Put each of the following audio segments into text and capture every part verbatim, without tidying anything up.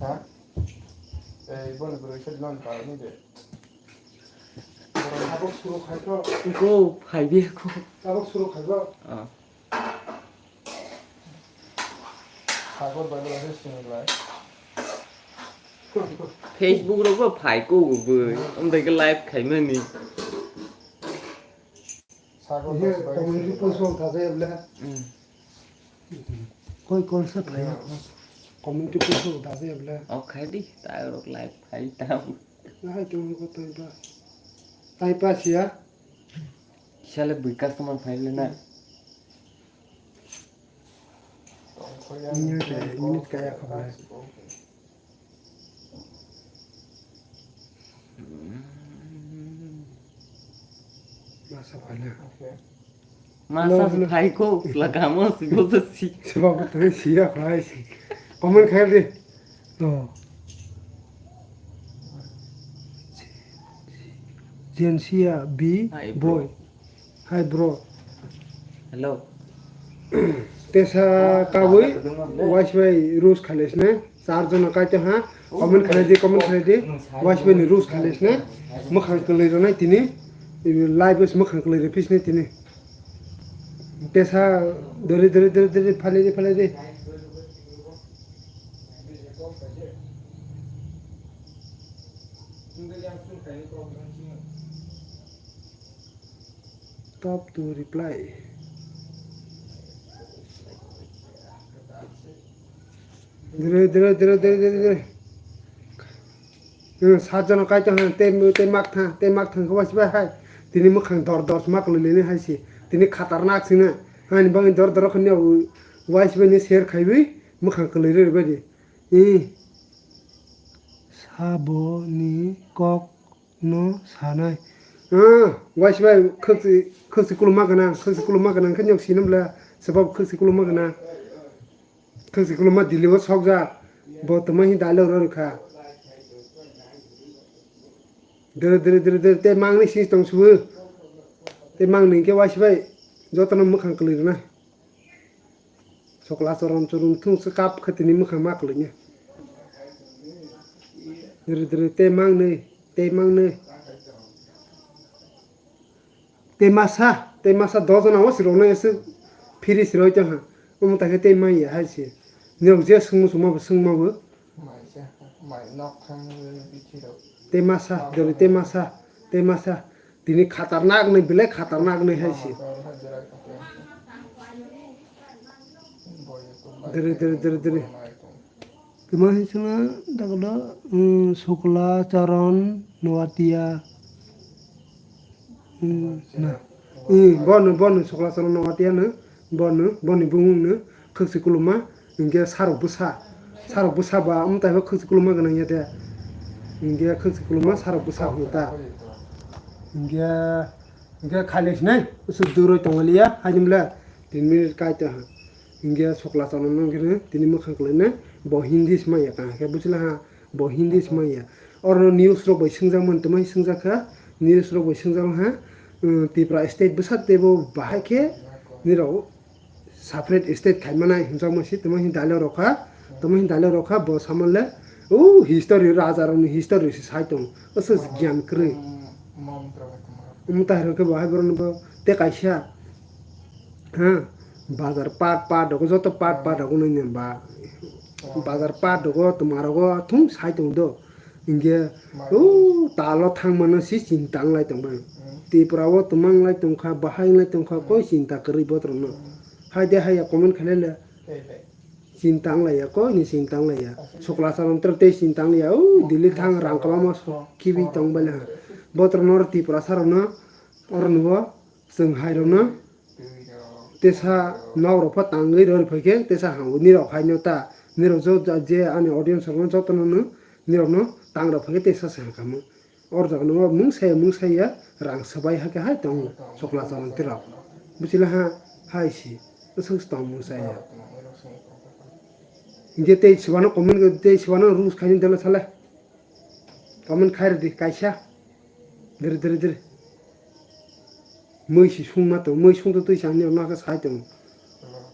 Ha? Ei, boni bwrwi se non parani de. Tabuk suru khai kho. Ko phaibi ko. Tabuk suru khai kho. Ah. Sagor bai bai se sini lai. Facebook rogo phai ko bwrwi. Amdai ke live khaimani. Ye, community post wng thajak ya bwle. Hmm. Koi kol se phai ya. Community post wng thajak ya bwle. O khai di, ta rok live khai ta. Nahai tong ko tai pa. Tai pa sia. Sale bui customer phai le na. Minute kaya, minute kaya khabai. Masa phai na. Masa phai ko, la kamo si ko si. Sebab tu siya phai si. Comment khai di. No. Jensia B. Hi, bro. Boy. Hi, bro. Hello. Tesa kabui, wais bai roast khales ne. Char jona kaito ha. Comment khalai di, comment khalai di. Wais bai ni roast khales ne. Mwkhang kwlwi rwnai tini. Live is mwkhang kwlwi rw phis ne tini. Tesa dori, dori, dori, dori, phalai di, phalai di. Stop to reply. Dire, dire, dire, dire, dire, dire. Hmm, sat jona kaito ha, te, te mak tha, te mak tha, khe wasibai hai. Tini mwkhang dor dor mak lili ni hai si. Tini khatarnak sina. Hani bangni dor dor khani wasibai ni share khaiwi mwkhang kwlwi re bai di. Hmm. Sabo ni kok no sanai. Ah, wasibai khwksi, khwksi kuluma gana, khwksi kuluma gana khe nyok sinam la, sebab khwksi kuluma gana. Khwksi kuluma Delhi o sokjak. Bo tuma hi dalai ro rikha. Dere, dere, dere, dere, te mangni si tong subu. Te mangni ke wasibai. Jotono mwkhang kwlwi rwnai. Sokla choron choron thung se kap khe tini mwkhang ma kwlwini. Diri diri tei mangnwi, tei mangnwi. Tei masa, tei masa dojono o sirokno ese phiri siroi tongha. Omo taikhe tei manya hai se. Nirok je swngmo swngma bo swngma bo. Mai se, mai nok thang bithi rok. Tei masa, dori tei masa, tei masa. Tini khatarnak ni, belai khatarnak ni hai se. Dere, dere, dere, dere. Tuma hai suna, daklo, um, Sukla Charan Noatia. Hmm, na. Hmm, bono, bono, Sukla Charan Noatia no, bono, boni bumung no, khwksi kuluma, hinkhe sarok bwsa. Sarok bwsa ba, amtaibo khwksi kuluma gwnang ya de. Hinkhe khwksi kuluma sarok bwsa hwn ta. Hinkhe, hinkhe khailai sinai, usuk duroi tongaliya, haidimla, tin minute kaita ha. Hinkhe Sukla Charan no hinkhe tini mwkhang kwlaina, bo Hindi sima ya kha, khe bujila ha. Bo Hindi se manya. Oro news rok bai swngjak mani, tongmani swngjak kha. News rok bai swngjak ha. Um, Tripura state bwsa teibo bahai khe nirok separate state khai manai hinjak masi, tongmani dalai rok kha. Tongmani dalai rok kha, bo samanle, o history, raja rokni history se sai tong. Aswk se gyan kwrwi. Omo tai rok khe bo hai borok no bo tei kaisa. Ha, bazar part part rogo, joto part part rogo nini ba. Bazar part rogo, twma rogo, thung sai tong do. Hinkhe, o talo thang mano si chinta wng lai tong bai. Tripura o twma wng lai tong kha, bahai wng lai tong kha, koi chinta kwrwi botrok no. Hai de hai ya comment khailai le. Chinta wng lai ya, koi ni chinta wng lai ya. Sukla Charan tei chinta wng lai ya, o Delhi thang rang kwbangma kibi tong bai le ha. Botrok no Tripura sa rok no, oro no bo. Chwng hai rok no tesa nok rok pho tangwi rw phai khe tesa hangwi nirok hai no ta nirok jo je ani audience rok no joto no nirok no tang rw phai khe tesa se hang kha mo. Or jaga no mung sai mung sai ya rang swbai ha khe hai tong Sukla Charan tei rok. Buchila ha hai si aswk tong mung sai ya. Hinkhe tei swbano comment tei swbano rules khai ni dela sale. Comment khai rw di kaisa. Diri, diri, diri. Mui si sung ma tong, mui sung to twi sa ni ma khe sai tong.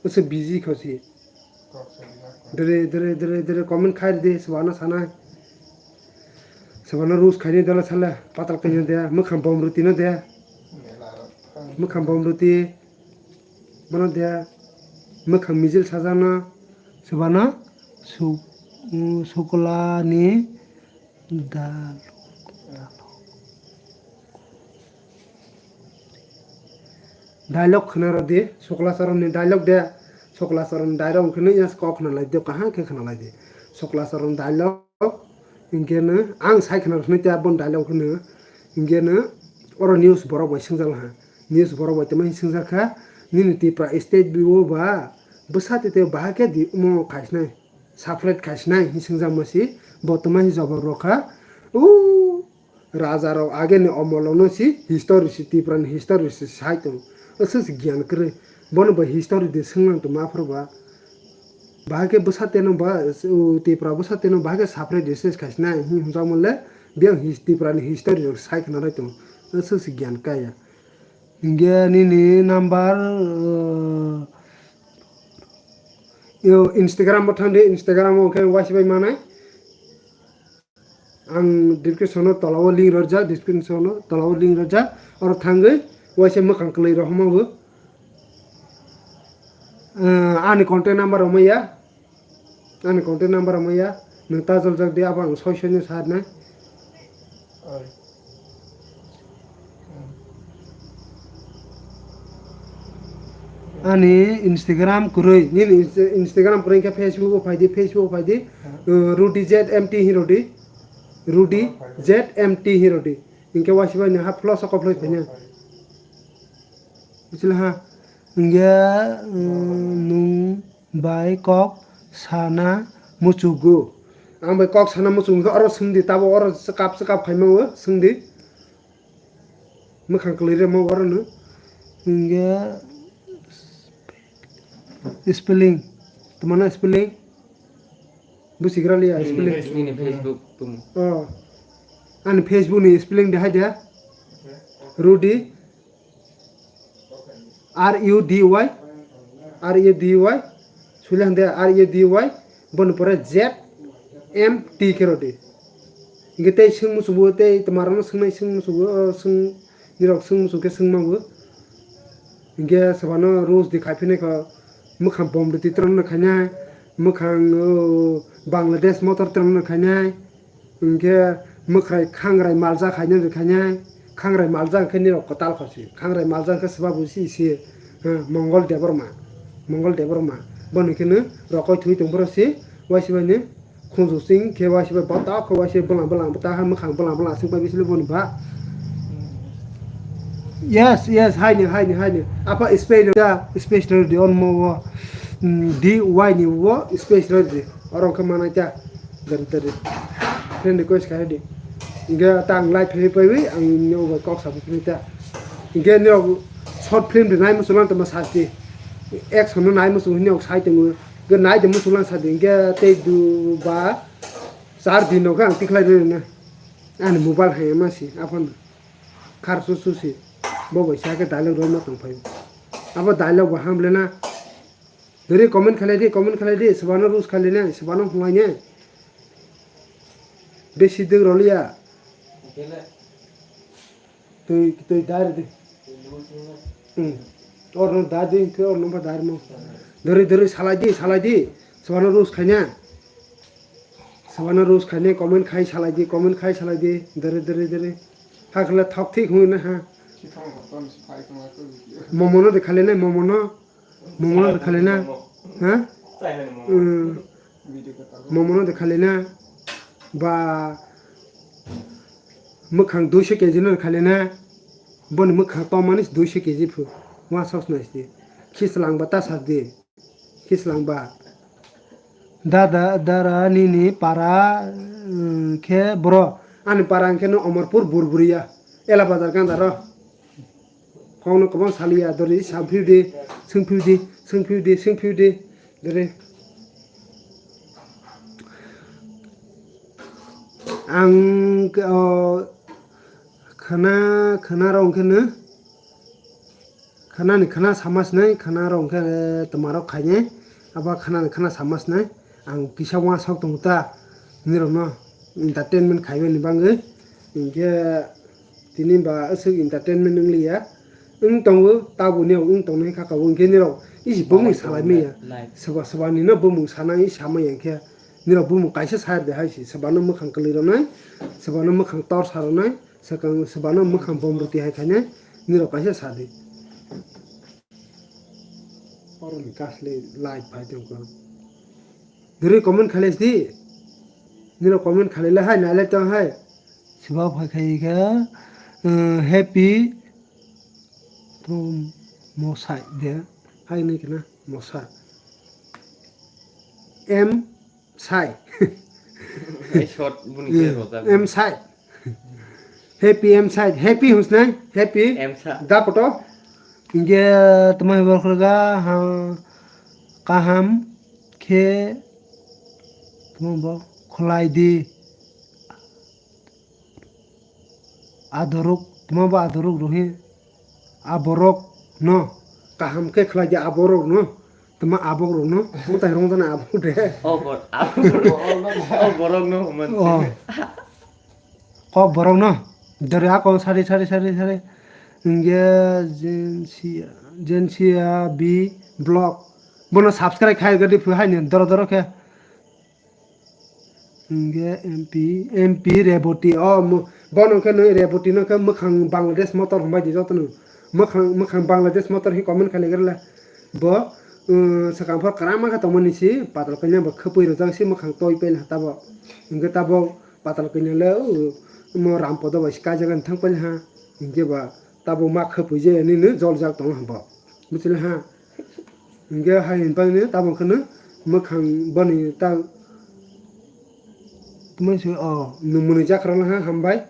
Ose busy kho si. Dere, dere, dere, dere, comment khai ridi, swbano sanai. Swbano roast khaini dala sala, patal kaino de, mwkhang bom roti no de. Mwkhang bom roti, bono de, mwkhang mijil sajano, swbano su-, mm, suklani dal. Dialogue khna rw di, Sokla Charon ni dialogue de, Sokla Charon ni dialogue wngkhe nw ya kok khna lai di, kaham khe khna lai di. Sokla Charon dialogue, hinkhe nw ang sai khna rw sini tei aboni dialogue wngkhe nw, hinkhe nw oro news borok bai swngjak laha. News borok bai tongma swngjak kha, nini Tripura state bo ba bwsa tei tei bahai khe di omo khaisnai. Separate khaisnai hi swngjak masi, bo tongma hi jawab rw kha. O raja rok age ni omol no si history si, Tripura ni history si sai tong. Aswk se gyan kwrwi. Bono bai history de swngnang tongma aphuru ba. Bahai khe bwsa teno ba, o Tripura bwsa teno bahai khe separate de se khaisnai hi hwnjak mole, biyang his-, Tripura ni history rok sai khna lai tong. Aswk se gyan kaya. Hinkhe nini number, uh, yo, Instagram bo thangdi, Instagram o khe waisa bai manai. Ang description o tola o link rwjak, description o tola o link rwjak. Oro thangwi waisa mwkhang kwlwi rok hwnma bo. Uh, ani contact number rok maya. Ani contact number rok maya, nwng ta joljak di, abo ang soi soi no sa rwnai. Oi. Ani Instagram kwrwi, nini Insta-, Instagram kwrwi khe Facebook o phai di, Facebook o phai di. Hmm. Uh, Rudy Z M T hi rw di. Rudy Oh, phai di. Z M T hi rw di. Hinkhe waisa bai ni ha plus o koplai phai na. Oh, phai. Buchila ha. Hinkhe, uh, nwng bai kok sana muchugo. Ang bai kok sana muchugo khe oro swngdi, tabo oro swkap swkap khaima o swngdi. Mwkhang kwlwi rema oro no. Hinkhe spelling. Tmano spelling? Busigra liya Hmm, spelling. Nini Facebook tumu. Oh. Ani Facebook ni spelling de hai de. Rudy. R U D Y, R U D Y, sule hande R U D Y, boni pore Z M T khe rw di. Hinkhe tei swng musugo, tei tmarokno swngnai swng musugo, o swng, nirok swng musugo khe swngma bo. Hinkhe swbano roast di khai phinaikha, mwkhang bom roti twrwngno khainai, mwkhang, o, Bangladesh motor twrwngno khainai. Hinkhe mwkhrai khangrai maljak hai nw rwkhainai, khangrai maljak khe nirok kwtal kha se, khangrai maljak khe swba bo si se, ha, Mongol Debbarma, Mongol Debbarma. Bono khe nw rokoi thwi tong phuru se, waisa bai nw khunju sing khe waisa bai bwta khe waisa bai bwlang bwlang bwta ha mwkhang bwlang bwlang sing pai bisilo boni ba. Yes, yes, haini, haini, haini. Apa space rw, space rw di on mo wo. Mm, D Y ni wo space rw di. Oro khe manai ta. Dari, dari. Friend request khai di. Hinkhe ta ang live phai phai wi ang nw bai kok sa phai ta. Hinkhe nw short film de nai musulan tama sasti. Action no nai musu hinwi sai tongo. Hinkhe nai de musulan sadi. Hinkhe tei du ba char din no khe ang tikhlai rw na. Ani mobile hai ma si aphano. Khar su su si. Bo bai sa khe dialogue rw ma tong phai. Abo dialogue bo ham le na. Dori comment khalai di, comment khalai di, swbano roast khalai nai, swbano hwnlai nai. Besi dwng roliya. Twi, twi dar di. Hmm. Orno dar di, ke orno ba dar mo. Dori, dori, salai di, salai di. Swbano roast khaina. Swbano roast khaina, comment khai salai di, comment khai salai di. Dori, dori, dori. Hakla thok thik hwnwi na ha. Momono de khalai nai, momono. Momono de khalai na, ha? Hmm. Momono de khalai na, ba mwkhang duiso K G no khalai na, boni mwkhang tomani duiso K G phu, wa sos nai si, khislang ba ta sa di, khislang ba. Dada, dara nini para, hmm, khe bro, ani para khe no Omorpur Burburiya, Ela Bazar ganda ro. Kokno kwbang saliya, dori samphiu di, swngphiu di, swngphiu di, swngphiu di, dori. Ang, o, khana, khana rok hwnkhe no, khana ni khana sama sinai, khana rok hwnkhe, eh, twma rok khainai, abo khana ni khana sama sinai, Ang kisa uansuk tongo ta, nirokno entertainment khaimani bagwi. Hinkhe tini ba aswk entertainment wngliya. Wng tongo, tabukni wng tongnai kha kabo, hinkhe nirok isi bumung salai manya. Soba soba nino bumung sanai samaya hinkhe nirok bumung kaisa sayar de hai si, sobano mwkhang kwlwi rwnai, sobano mwkhang tor sa rwnai, swkang sobano mwkhang bomrwti hai khainai, nirok kaisa sa di. Oroni kasle live phai tongkha. Diri comment khalai di. Nirok comment khalai le hai nai le tong hai. Siba phai khai kha, uh, happy to mosai de. Hai ni kena mosa. M Sai. Ai short buni khe rojak. M Sai. Happy M Sai. Happy husnai. Happy. M Sa. Da koto. Inge tumai borkhorga ha kaham khe tumai bo kholai di. Adorok, tuma bo adorok rohi, aborok no kaham khe khlai di, aborok no, tuma abok rok no, butai rong jana abok de. O bor-, abok rok, o borok no man. O. Kok borok no, dori ako sari, sari, sari, sari, inge jensia, jensia B blog, bono subscribe khai gadi phu hai ni doro doro khe. Hingke M P, M P Reboti, o mo-, bono khe nui Reboti no khe mwkhang Bangladesh motor hwnbai di jotono. Mwkhang, mwkhang Bangladesh motor hi comment khailaigrala. Bo, um, swkang phor kwrama khe tongmani si, patal kanya bo khwpui rwjak si mwkhang toi paila tabo. Hingke tabo patal kanya le, uh, mo Rampodo bai si kaijak ani thang paila ha. Hingke ba, tabuk ma khwpui je nini joljak tongo hwnba. Buchila ha. Hingke hai hinphang ni tabuk kheno mwkhang boni ta tuma se o nwng mwnwi jakhra ha hambai.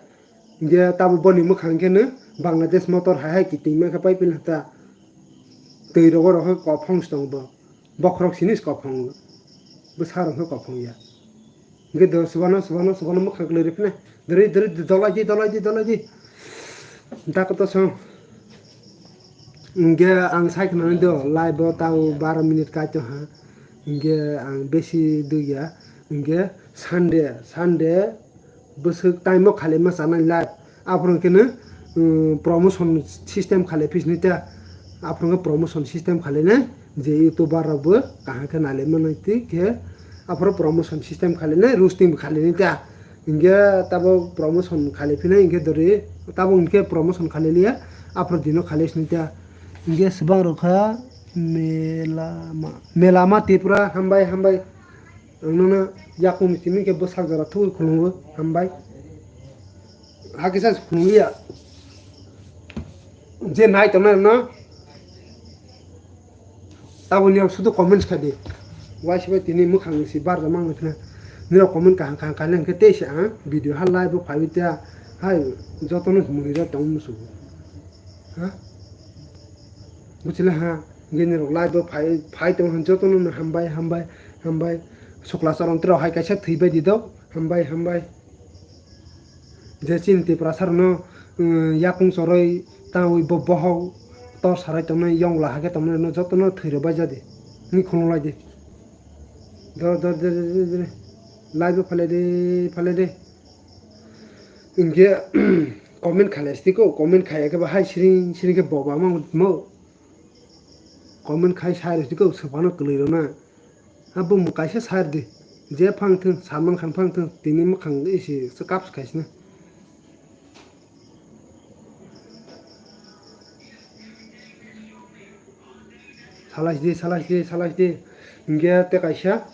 Hingke tabuk boni mwkhang kheno Bangladesh motor hai hai kiting ma khe pai pila ta. Twi rogo rok khe kophong se tongo bo. Bokhorok sini se kophongo. Bwsarok khe kophong ya. Hingke do subano, subano, subano mwkhang kwlwi rw phina. Dori, dori, dolai di, dolai di, dolai di. Da koto song. Hingke ang sai khwnani do, live o tao baro minute kaito ha. Hingke ang besi dui ya. Hingke Sunday, Sunday, bwswk time o khalaima chanai live. Aphuru khe no, um, promotion system khalai phi sini ta. Aphuru khe promotion system khalai nai je YouTuber rok bo kaham khe nai lai mano twi khe aphuru promotion system khalai nai, roasting bo khalai nai ta. Hingke tabo promotion khalai phi nai hingke dori tabo hingke promotion khalai liya aphuru dino khalai sini ta. Hingke swbang rok kha Melama, Melama Tripura hambai, hambai. Ang nono yakung ni simi khe bwsak jora thugwi khulungo, hambai. Hakhe sa khulungliya. Je nai tongnai rokno taboni rok sudu comments khai di. Waisa bai tini mwkhang si barja mang khna. Nirok comment kaham kaham khaina hwnkhe tei se ang video ha live o phaiwi ta hai jotono mwnwi rok tong musugo. Ha? Buchila ha. Hingke nirok live o phai, phai tong hwn jotono no hambai, hambai, hambai. Sukla chorong tei rok hai kaisa thwi bai di dok. Hambai, hambai. Je chini Tiprasa rokno, um, yakung choroi tangwi bo bohok tor sarai tongnai, yongla hakhe tongnai rokno jotono thwi rw bai ja di. Ni khulung lai di. Dor, dor, dor, dor, dor, dor. Live o phalai de, phalai de. Hingke comment khalai sdi ko, comment khaiya khe bahai siring, siring khe boba mang mo. Comment khai sai rw sdi ko, swpano kwlwi rw na. Abo mo kaisa sai rw di. Je phang thung, Salman Khan phang thung, tini mwkhang isi se kap se khaisina. Salai di, salai di, salai di. Hingke te kaisa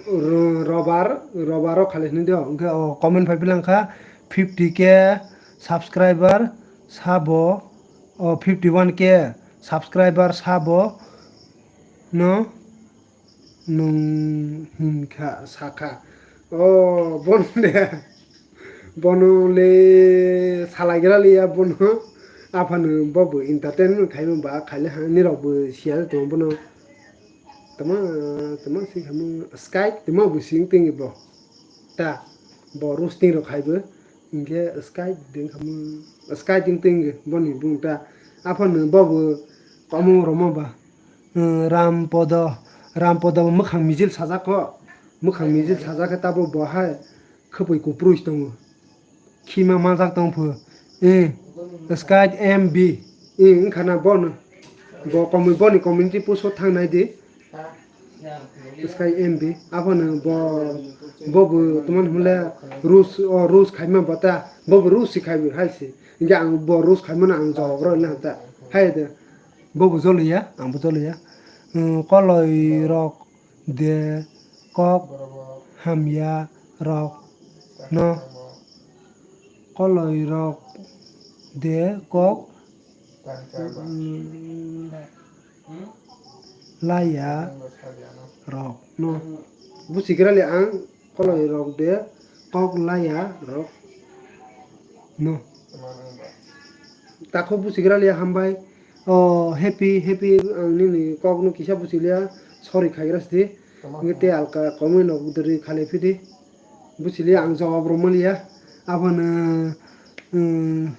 ro-, robar, robar o khalai hwnwi de. Hingke o comment phai bilang kha fifty K subscriber sabo, o fifty one K subscriber sabo no nwng hinkha sakha. O, bono de. Bono le salai gra liya bono. Aphano bobo entertainment khaima ba khaile ha nirok bo siya tongo bono. Tama, tama si khamu sky, tama bo sing tingi bo. Ta, bo roasting rok khaibo. Hingke sky ding khamu, sky ding tingi boni bung ta. Aphano bobo komo roma ba. Hmm, Rampodo, Rampodo bo mwkhang mijil sajak kho. Mwkhang mijil sajak khe tabuk bo hai khwpwi kuprwi se tongo. Khima manjak tong phu. Eh, Sky M B. Eh, wngkha na bono. Bo komui boni community post o thang nai di. Sky M B. Abono bo, bo bo tomon hwnle rules, o rules khaima bo ta. Bo bo rules si khai hai se. Hinkhe ang bo rules khaimano ang jawab rw le ta. Hai de. Bo bo joliya, ang bo joliya. Hmm, koloi rok de kok hamya rok no koloi rok de kok, mm, laya rok no busigrali ang koloi rok de kok laya rok no. Takhuk busigrali hambai. Oh, happy, happy, ang nini kokno kisa buchiliya, sorry khaigra sidi. Hingke te alka comment rok dori khalai phidi. Buchiliya ang jawab rw maliya. Abono, um,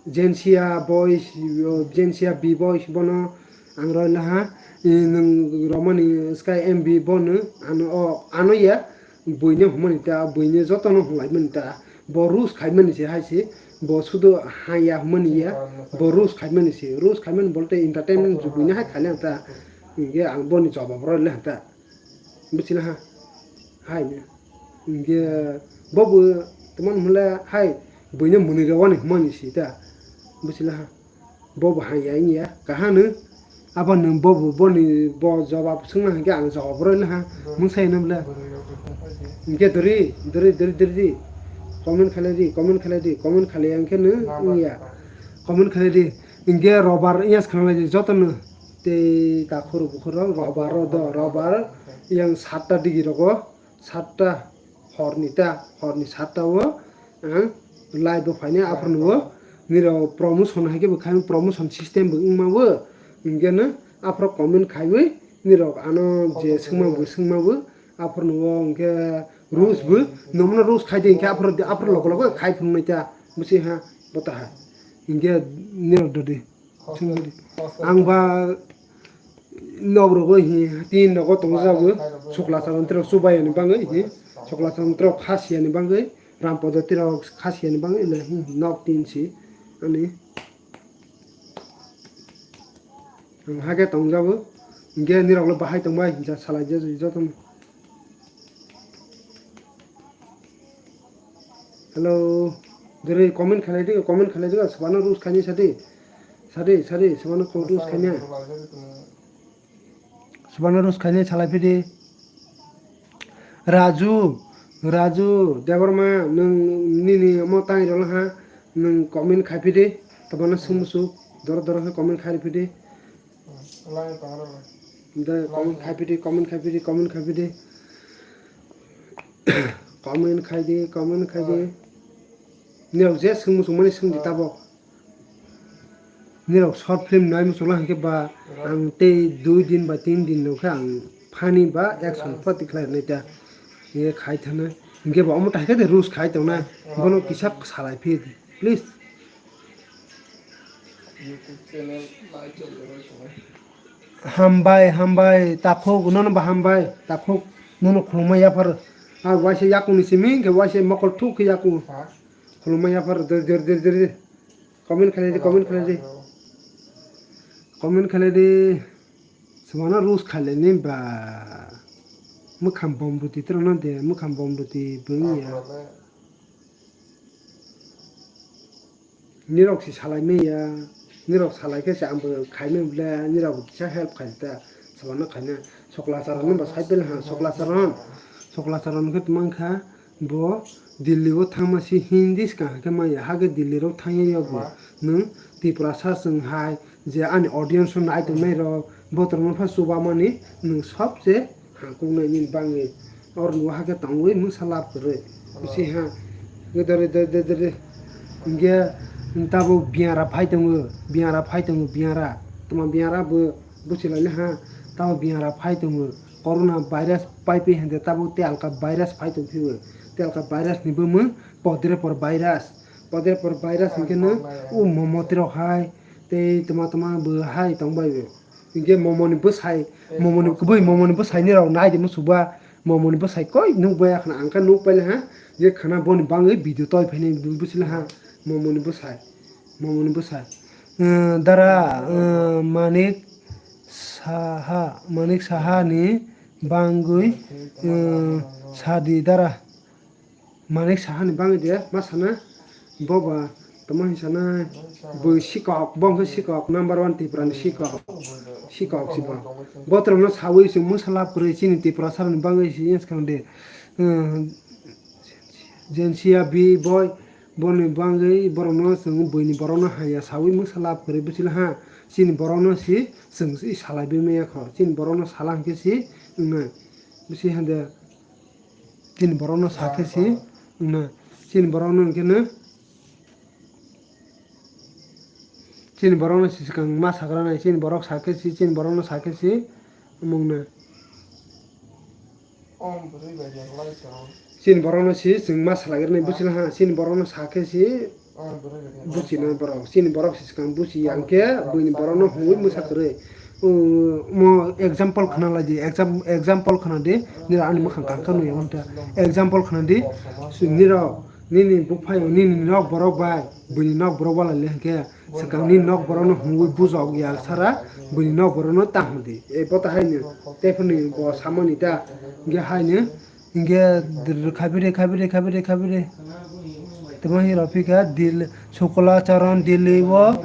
Jensia boys, o, Jensia B boys bono ang rw laha. Nwng romani Sky M B bono ano, o, ano ya. Buino hwnmani ta, buino jotono hwnlaimani ta, bo rules khaimani se hai se, bo sudu haya hwnmani ya, bo rules khaimani se, rules khaimani bolte entertainment buino hai khaile ta, hinkhe ang boni jawab rw le ta, buchila ha, hai ne, hinkhe bo bo tomon hwnle hai buino mwnwi rwani hwnmani se ta, buchila ha. Bo bo hai ya wngya kahano. Abo nwng bo bo boni bo jawab swngna hinkhe ang jawab rw laha. Mungsa ino bwle. Hinkhe dori dori dori dori di. Comment khalai di, comment khalai di, comment khalai ya hinkhe nwng wngya. Comment khalai di. Hinkhe robar wngya se khanalai di jotono. Tei takhur bukhur rok robar rok do, robar yang satta digi rogo. Satta horni ta, horni satta o ang live bo phainai, aphuru nirok promotion hai khe bo khai, promotion system bo wngma bo, hinkhe no aphuru comment khaiwi nirok ano je swngma bo swngma bo, aphuru o hinkhe rules bo, nomono rules khai de hinkhe aphuru, aphuru logo logo khai phunuknai ta, bwswi ha bota ha, hinkhe nirok dodi. Ang ba nok rogo hi tin rogo tongjago, sokla saron tirok chubai ani bangwi hi, sokla saron tirok khasiya ni bangwi, ram podo tirok khasiya ni bangwi le hi nok tin si ani. Ang hake tongjago, hinkhe nirok le bahai tongbai hinsa salai je jotono. Hello. Dere comment khalai di, comment khalai di, sabano rules khaini sadi. Sadi, sadi, sabano ko rules khaini. Sabano rules khaini salai phidi. Raju, Raju, Debbarma, nwng nini omo tang rwla ha, nwng comment khai phidi, tabana sumusu, doro doro khe comment khai phidi. Line tong rw. Da comment khai phidi, comment khai phidi, comment khai phidi. Comment khai di, comment khai di. Nirok je swng muchung mani swng di tabok. Nirok short film nai muchung lang khe ba ang tei dui din ba tin din rok khe ang funny ba action pati khlai rwnai ta. Ye khai thana. Hinkhe ba omo tai khe de rules khai tongnai. Bono kisa salai phi di, please. Hambai, hambai, takhuk, nono ba hambai, takhuk, nono khulumma yaphar. A waisa yakung ni simi, khe waisa mokol thuk khe yakung. Khulumma yaphar, der, der, der, der, der. Comment khalai di, comment khalai di. Comment khalai di. Swmano rules khalai ni ba. Mwkham bomrwti tro no de, mwkham bomrwti bwngya. Nirok si salai manya, nirok salai khe se ang bo khai manya bwle, nirok bo kisa help khai ta, sabano khaina. Sokla charon no bo sai bele ha, sokla charon, sokla charon khe tong kha bo Delhi o thangma si Hindi swkang khe manya, hakhe Delhi rok thangya yago nwng Tiprasa chwng hai je ani audience o nai tongnai rok bo tongma pha chuba mani nwng sob se. Hangkuk nai nini bangwi oro nugo hakhe tongwi mungsa lab kwrwi. Bisi ha. Dere, dere, dere, dere. Hinkhe tabuk biyara phai tongo, biyara phai tongo, biyara. Tamo biyara bo buchilaina ha. Tabuk biyara phai tongo. Corona virus pai pai hande tabuk telka virus phai tong phiyo. Telka virus ni bumung podrepor virus. Podrepor virus hinkhe no o momo tirok hai tei tma tma bo hai tongbai bo. Hinkhe momoni bwsai, momoni kubui momoni bwsai ni rok nai di musuba, Momoni bwsai koi nuk baya khna, ang khe nuk paile ha, je khna boni bangwi video toi phainai bwsila ha, momoni bwsai, momoni bwsai. Eh, dara, eh, Manik Saha, Manik Saha ni bangwi, eh, sadi dara. Manik Saha ni bangwi de ma sana, bo ba tamo hinsa na, bo sikok, bo hwnkhe sikok, number one Tripura ni sikok, sikok si bo. Bo torok no sawi chwng mwsa lab kwrwi chini Tripura sara ni bangwi si yes khang de. Eh, Jensia B boy, boni bangwi borok no chwng buini borok no haya sawi mwsa lab kwrwi bwsila ha, chini borok no si chwng si salai bai maya kho, chini borok no sala hwnkhe si wngnai, bwsi hande. Chini borok no sa khe si wngna. Chini borok no hwnkhe no. Chini borok no si swkang ma sagra nai. Chini borok sa khe si, chini borok no sa khe si wngna. Chini borok no si chwng ma salai rwnai bwsila ha. Chini borok no sa khe si. Buchina borok, chini borok se swkang buchi ya, hwnkhe buini borok no hwnwi mwsa kwrwi. O, mo example khna lai di, exam-, example khna di, nira ani mwkhang kang khe nui ya, example khna di, nira nini buphayo, nini nok borok bai, buini nok borok bai lai le hwnkhe, swkang nini nok borok no hwnwi bujok ya sara, buini nok borok no tang hwn di. E, bo ta haino, tei phano bo samani ta, hwnkhe haino, Hingke khabire, khabire, khabire, khabire. Tamo hero phika Dil-, Sukla Charan Delhi o,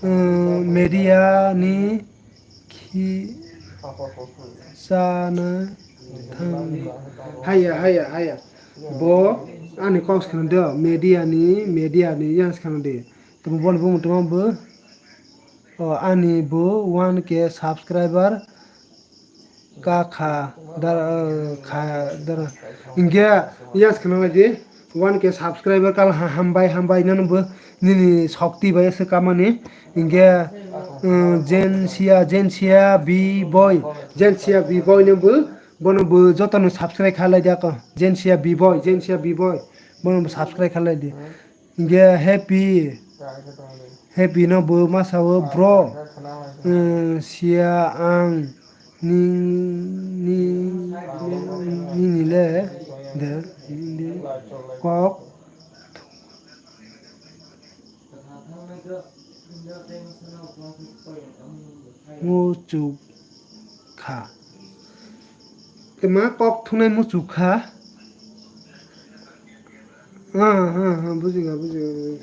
um, media ni khi sana thang. Haya, haya, haya. Bo ani kok skana de, media ni, media ni yang skana de. Tamo boni bumung tamo bo. O, ani bo one K subscriber ka kha, dara, kha, dara. Hingke, yes, khna lai di, one K subscriber kal ha-, hambai, hambai, nang bo nini shokti bai se kamani. Hingke, um, Jensia, Jensia B boy, Jensia B boy nang bo, bono bo joto no subscribe kha lai di ako. Jensia B boy, Jensia B boy, bono bo subscribe kha lai di. Hingke happy, happy no bo ma sao bro, eh, sia ang ning, ning, nini le de, nini kok muchuk kha. Tma kok thunai muchuk kha. Ah, ah, ah, bujiga, bujiga, bujiga.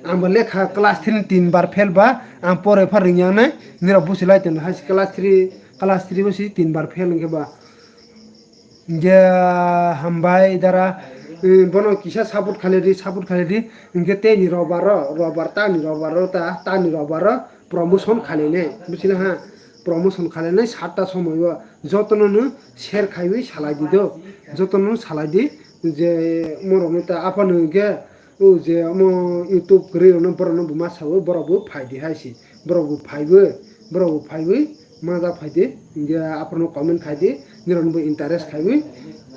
Ang bo lekha class three ni tin bar fail ba, ang pore pha ringya nai, nirok busi lai tong hai class three, class three bo si tin bar fail hingke ba. Hingke hambai dara, eh, bono kisa support khalai di, support khalai di, hingke tei ni robar ro, robar ta ni robar ro ta, ta ni robar ro, promotion khalainai, buchila ha, promotion khalainai satta somoi o jotono no share khaiwi salai di do, jotono no salai di je morok no ta aphano hwnkhe o je omo YouTube kwrwi rok no borok no bo ma sao borok bo phai di hai se, borok bo phaiwi, borok bo phaiwi ma ja phai di, hwnkhe aphano comment khai di, nirok no bo interest khaiwi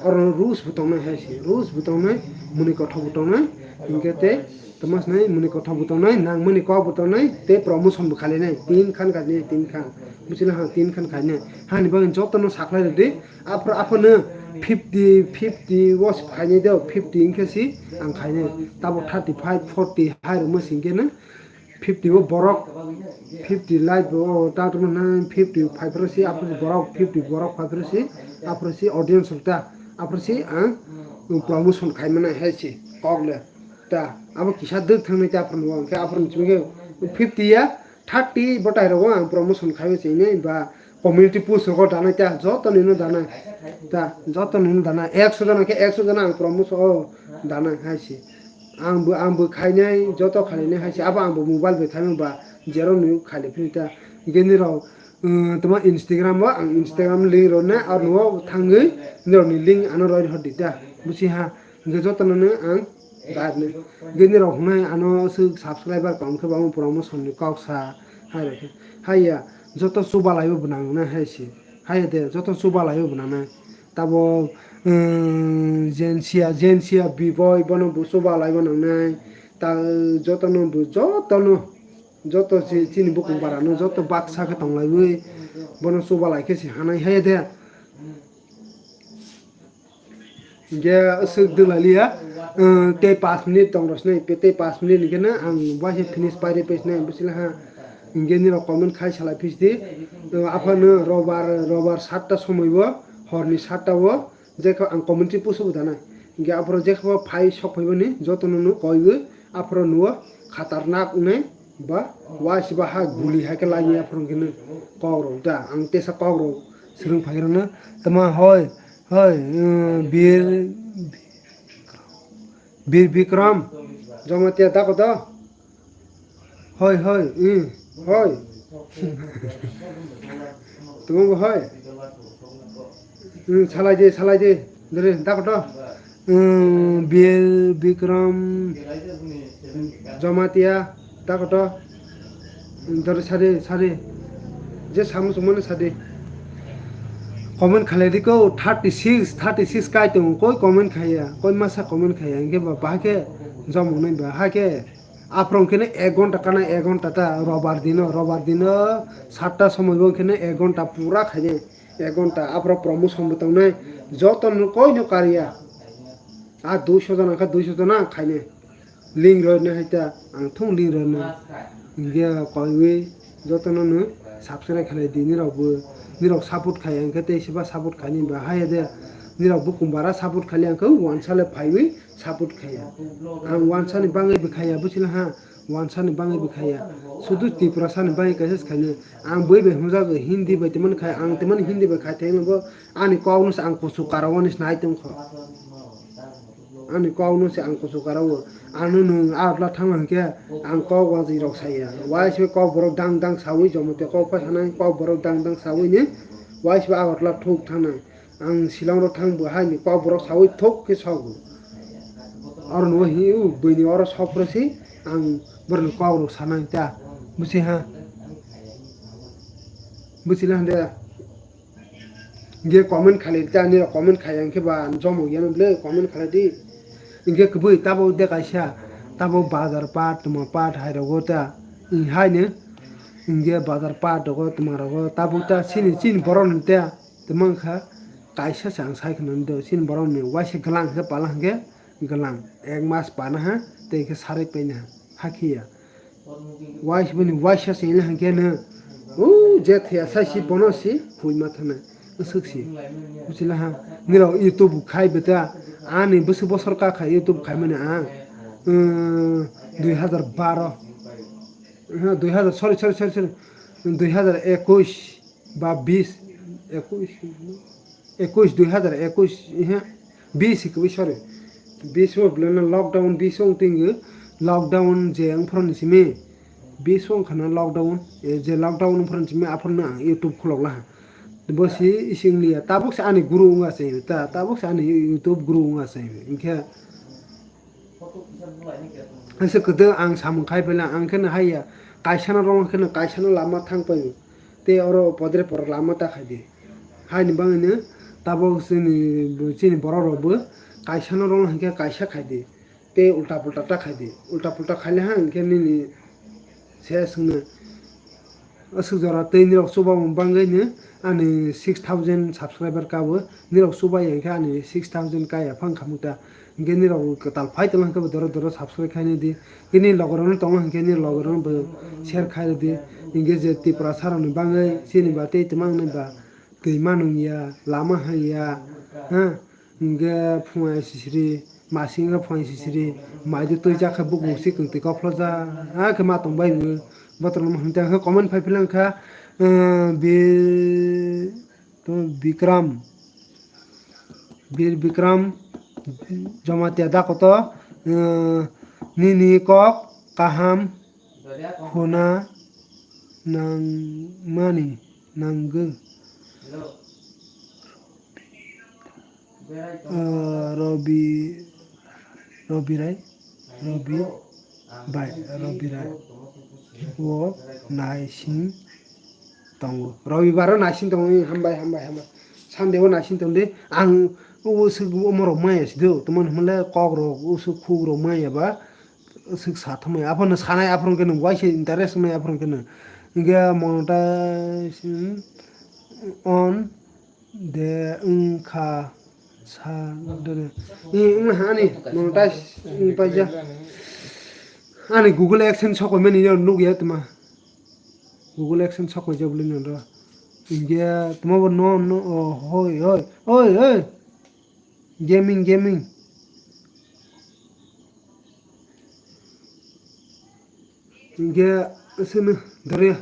oro no rules bo tongnai hai se, rules bo tongnai, mwnwi kothok bo tongnai, hwnkhe tei Tamo sinai mwnwi kothok bo tongnai, nangmani kok bo tongnai, tei promotion bo khalainai, tin khan khainai, tin khan. Buchila ha, tin khan khainai. Hani bagwi jotono sakhlai rwdi, aphro, aphano fifty, fifty o khainai do, fifty wngkhe si ang khainai. Tabo thirty five, forty hai rwma singkhe no fifty o borok, fifty like bo, o ta tongma nai fifty five rw si, aphro si borok, fifty borok five rw si, aphro si audience rok ta, aphro si ang promotion khaimani hai si kok le. Ta, abo kisa dwk thangnai ta aphano, hwnkhe aphano chumui khe fifty ya, thirty bo tai rogo ang promotion khaiwi chini ba community post rogo danai ta, joto nino danai. Ta, joto nino danai, ekso jona khe ekso jona ang promotion o danai hai se. Ang bo, ang bo khainai, joto khainai hai se, abo ang bo mobile bai khaimani ba, jero nini khaili phini ta. Hwnkhe nirok, um, tamo Instagram o, ang Instagram link rok na, aro nugo thangwi nirokni link ano roi hor di ta, busi ha. Hingke jotono no ang dai rwnai. Hingke nirok hwnai ano aswk subscriber kom khe bo promotion ni kok sa hai rok khe. Haiya joto chubalai bo bo nangnai hai se. Haiya de joto chubalai bo bo nangnai. Tabo, um, Jensia, Jensia B boy bono bo chubalai bo nangnai. Ta jotono bo jotono joto chi-, chini bukung bara no joto baksa khe tonglaiwi bono chubalai khe se hanai haiya de. Hinkhe aswk dwlaliya, tei pash minute tong rw sinai, tei pash minute hinkhe no ang waisa finish pairi pai sinai, bwswk ha. Hinkhe nirok comment khai salai phi sidi. Aphano robar, robar satta somoi o, horni satta o, jekha ang commentary pusu bo danai. Hinkhe aphoro jekha phai sok phai bani jotono no koiwi aphoro nuo khatarnak wngnai ba waisa ba ha guli hai khe laini aphoro hinkhe no kok rok da. Ang tesa kok rok swrwng phai rwno. Tama hoi, hoi, um, Bir, Bir Bikram, Jamatia da koto? Hoi, hoi, eh, hoi. Tumung bo hoi. Hmm, salai de, salai de. Dere, da koto? Hmm, Bir Bikram Jamatia, da koto? Dere sade, sade. Je samu sumane sade. Comment khalai di ko thirty six, thirty six kai tongo, koi comment khaiya, koi masa comment khaiya, hinkhe ba bahai khe jomok nai ba, hai khe. Aphuru hinkhe no ek ghonta kana ek ghonta ta robar dino, robar dino satta somoi bo hinkhe no ek ghonta pura khainai, ek ghonta aphuru promotion bo tongnai, joto no koi no karya. A duiso jona khe duiso jona khainai. Link rwna hai ta ang thung link rwna. Hinkhe koiwi joto no no subscribe khlai di nirok bo, nirok support khaiya hinkhe tei seba support khaini ba haya de nirok bukung bara support khaili ang khe wansa le phaiwi support khaiya. Ang wansani bangwi bwkhaiya, bwsila ha, wansani bangwi bwkhaiya. Sudu Tiprasani bangwi kaisa se khainai. Ang bui bai hwnjago, Hindi bai tei mani khai, ang tei mani Hindi bai khai thai bo ani kok no se ang kuchuk karo ani se nai tong kho. Ani kok no se ang kuchuk karo. Ano nwng a utla thang hinkhe ang kok wajwi rok saya. Waisa kok borok dang dang sawi jomo te kok phai sanai kok borok dang dang sawi ni waisa a utla thuk thangnai. Ang Shillong rok thang bo haini kok borok sawi thok khe sogo. Oro no hi u buini oro sok phuru si ang borok ni kok rok sanai ta. Busi ha. Busi la hande. Ge comment khalai ta ni comment khaya hinkhe ba jomo yano ble comment khalai di. Hinkhe kubui tabo de kaisa tabo bazar pat tuma pat hai rogo ta. Haini hinkhe bazar pat rogo tuma rogo tabo ta sini sini borok ni ta. Tei mankha kaisa se ang sai khna do chini borok ni waisa glang khe pala hinkhe glang ek mas pana ha tei khe sarwi paina ha hakhe ya. Wais bini waisa se ila hinkhe no o je thaya sai si bono si khui ma thana swk si. Buchila ha nirok YouTube khai beta ani bwswk bosor ka kha YouTube khai mani ang dui hazar baro, dui hazar, sorry, sorry, sorry, sorry, dui hazar ekush. Ba bis, ekush, ekush, dui hazar ekush, ihe, bis hikhe, sorry, bis o belai no lockdown bis o wng twi lockdown je wng phuru ni simi, bis o wng khana lockdown, eh, je lockdown wng phuru ni simi aphuru no ang YouTube khulok laha. Bo si ising liya, tabuk se ani guru wng achai ta, tabuk se ani YouTube guru wng achai hinkhe. Haise kwdwi ang samung khai phaila, ang kheno haiya, kaisano rwng kheno kaisano lama thang paio. Tei oro podre porok lama ta khai di. Haini bagwino tabuk chini, chini borok rokbo kaisano rwng hinkhe kaisa khai di. Tei ulta pulta ta khai di. Ulta pulta khaile ha hinkhe nini se swngno. Aswk jora tei nirok chubamu bangwi ni ani six thousand subscriber kabo. Nirok chubai ya khe ani six thousand kaya phang khamukta. Hinkhe nirok kwtal phai tongla hinkhe bo doro doro subscribe khainai di. Bini logorokno tongo hinkhe nini logorokno bo share khai rwdi. Hinkhe je Tiprasa rokni bangwi chini ba tei tongma wngnai ba twi ma nung ya, lama hai ya, ha? Hinkhe phung ai sisiri, masing wngkha phung ai sisiri, mai twi twi jak khe bukung si kwng twi kophloja, ha khe ma tong bai bo. Botrok no hwn tei comment phai philang kha, eh, Bir, Bikram, Bir Bikram Jamatia da koto, eh, nini kok kaham khuna nangmani nangwi. Ah, Robi, Robi Rai, Robi Bai, Robi Rai o naising tongo. Robi bar o naising tongo, eh, hambai, hambai, hambai. Sunday o naising tong di. Ang o swk omorok maya si do, tomon hwnle kok rok, o swk khuk rok maya ba, swk sa thumai. Aphano sanai, aphano khe nung waisa interest wngnai, aphano khe nung. Hinkhe monetize, hmm, on. De wngkha Sa dere. Ni wng ha ani monetize wng paija. Ani Google AdSense sokoi mani yo nuk ya tuma. Google AdSense sokoi jabli no ro. India tuma bo no no oh, hoi hoi hoi hoi. Gaming gaming. Hingke aswkno doriya.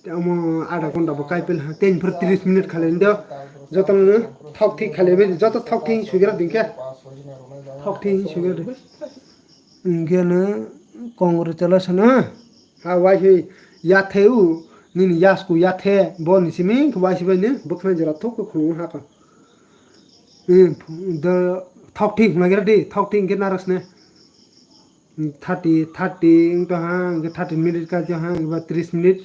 Tei omo adha ghonta bo kaipil ha, tei phuru tris minute khalai do. Jotono thok thik khalai bai, joto thok thik suigra dingkhe. Thok thik suigra di. Hingke no congratulations ha. Ha, waisui yathe u, nini yasku yathe, bo ni simi waisui bai ni bwkhwnai jora thok khulung ha ka. Hmm, do thok thik hwnai gra di, thok thik hingke narasne. Thirty, thirty wng tong ha, hingke thirty minute ka jang ha, hingke ba tris minute,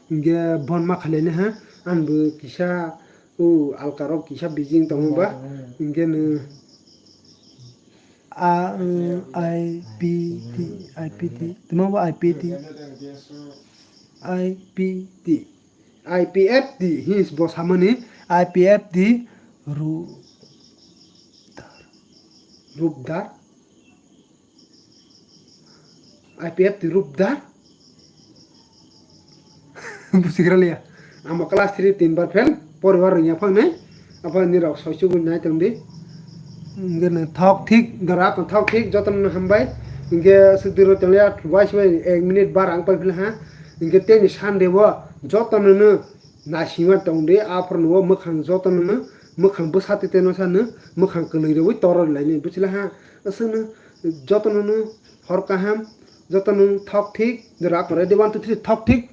hingke bon ma khalai nai ha, ang bo kisa, o alka rok kisa busy wng tong ba, hingke no, a, mm, I P T, I P T, tuma bo I P T, I P T, I P F T, his bo samani, I P F T, ru, rupdar. I P F T rupda. Busigra liya. Amo class three tin bar fail, poribar rwngya phang nai. Apa ni rok soi chugui nai tong di. Hingke no thok thik, dara ko thok thik, jotono no hambai. Hingke sudiro tong liya, wai sibai ek minute bar ang pai phila ha. Hingke tei ni Sunday bo jotono no naisingma tong di, aphuru no mwkhang jotono no mwkhang bwsa tete no sa no mwkhang kwlwi rwi toro lai ni buchila ha. Aswk no jotono no hor kaham, jotono thok thik, jora kore di one two three thok thik,